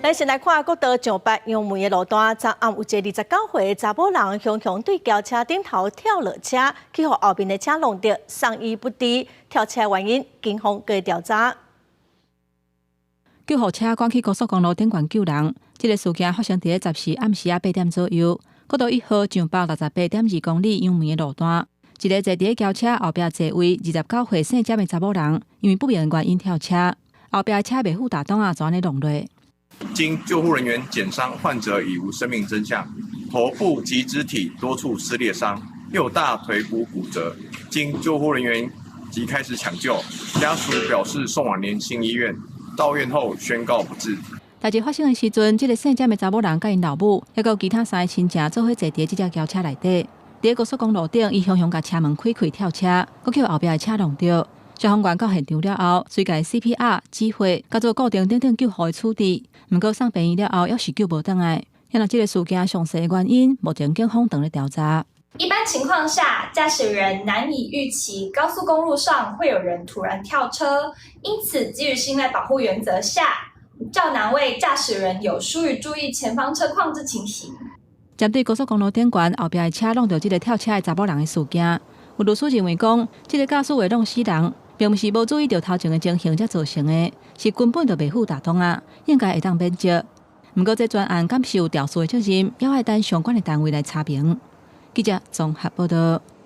咱先來看國道上北楊梅的路段，昨暗有一個29歲的查某人，雄雄對轎車頂頭跳落車，去予後面的車挵著，送醫不治。跳車原因，警方閣調查。救護車趕去高速公路頂懸救人，這個事件發生佇咧14暗時仔8點左右。國道1號上北68.2公里楊梅的路段，一個坐佇咧轎車後壁座位29歲姓詹的查某人，因為不明原因跳車，後壁的車袂赴踏擋仔，就按呢挵落。經救護人員檢傷，患者已無生命徵象，頭部及肢體多處撕裂傷，右大腿骨骨折。經救護人員即開始搶救，家屬表示送往聯興醫院，到院後宣告不治。代誌發生的時陣，這個姓詹的查某人佮𪜶老母，猶閣有其他三个親戚做伙坐佇這隻轎車內底。佇高速公路頂，伊雄雄共車門開開跳車，閣去予後壁的車挵著。消防員到現場了後，隨共 CPR 止血，佮做固定等等救護的處置。毋過送病院了後，猶是救無轉來。現在這個事件詳細原因，目前警方正咧調查。一般情況下，駕駛人難以預期高速公路上會有人突然跳車，因此基於信賴保護原則下，較難為駕駛人有疏於注意前方車況之情形。針對高速公路頂懸後壁的車挵著這個跳車的查某人的事件，有律師認為講，這個駕駛會挵死人，並毋是無注意著頭前的情形才造成的，是根本就袂赴踏擋仔，應該會當免責。毋過這專案敢是有肇事的責任，猶愛等相關的單位來查明。記者綜合報道。